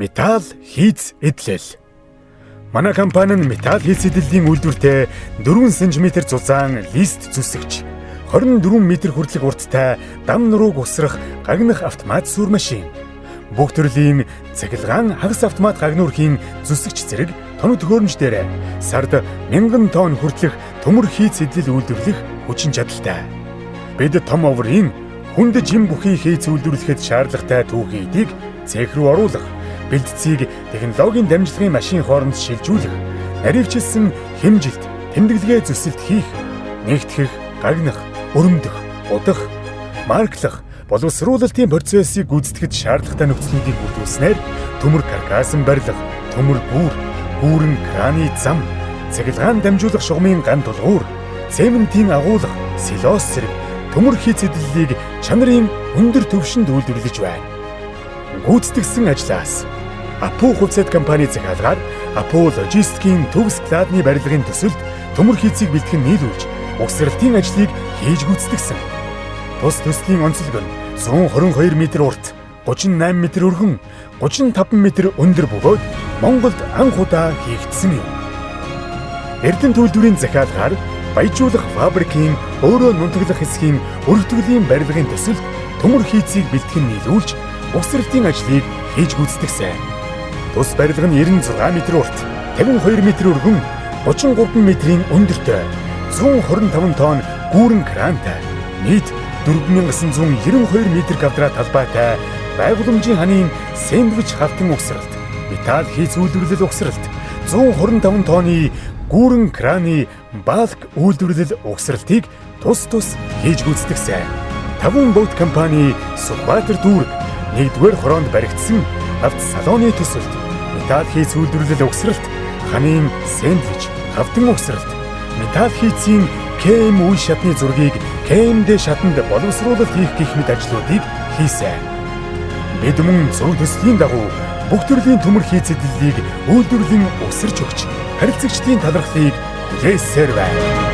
Металл хийц эдлэл. Манай компани нь металл хийц эдлэлийн үйлдвэртэй 4 см зузаан лист зүсэгч, 24 м хүртэлх урттай дам нурууг усрах гагнах автомат сүр машин, бүх төрлийн цахилгаан хагас автомат гагнуурхийн зүсэгч зэрэг тоног төхөөрөмж дээр сард 1000 тонн хүртэлх төмөр хийц эдлэл үйлдвэрлэх хүчин чадалтай. Бид том оврын хүнд жим бүхий хийц үйлдвэрлэхэд шаардлагатай түүхий эдийг цех рүү оруулах, бэлтцийг технологийн дамжлагын машин хооронд шилжүүлэх, наривчилсан хэмжилт, тэмдэглэгээ зүсэлт хийх, нэгтгэх, гагнах, өрөмдөх, будах, марклах, боловсруулалтын процессыг гүйцэтгэхэд шаардлагатай нөхцлүүдийг бүрдүүлснээр төмөр каркасын барилга, төмөр гүүр, гүүрэн краны зам, цахилгаан дамжуулах шугамын ган тулгуур, цементийн агуулга, силос зэрэг төмөр хийц эдлэлийг чанарын өндөр түвшинд үйлдвэрлэж байна. Гүйцэтгэсэн ажлаас Апу хувьцаат компани захиалгаар Апу логистикийн төв складны барилгын төсөлд төмөр хийцийг бэлтгэн нийлүүлж угсралтын ажлыг хийж гүйцэтгэсэн. Тус төслийн онцлог нь 122 м урт, 38 м өргөн, 35 м өндөр бөгөөд Монголд анх удаа хийгдсэн юм. Эрдэнэ үйлдвэрийн захиалгаар баяжуулах фабрикийн өөрөө нунтаглах хэсгийн өргөтгөлийн барилгын төсөлд төмөр хийцийг бэлтгэн нийлүүлж угсралтын ажлыг хийж гүйцэтгэсэн. Тус барилга нь 96 м урт, 52 м өргөн, 33 м-ийн өндөртэй, 125 тонн гүүрэн крантай, нийт 4992 м квадрат талбайтай байгууламжийн ханын сэндвич хавтан угсралт, металл хийц үйлдвэрлэл угсралт, 125 тонны гүүрэн краны балк үйлдвэрлэл угсралтыг тус тус хийж гүйцэтгэсэн. Таван бот компани Сүхбаатар дүүрэг 1-р хороонд баригдсан автосалоны төсөлд металл хийц үйлдвэрлэл угсралт, ханын сэндвич, хавтан угсралт, металл хийцийн КМ үе шатны зургийг КМД шатанд боловсруулалт хийх гэх мэт ажлуудыг хийсэн. Бид мөн зөв төслийн дагуу бүх төрлийн төмөр хийц эдлэлийг үйлдвэрлэн угсарч өгч харилцагчдын талархлыг хүлээсээр байна.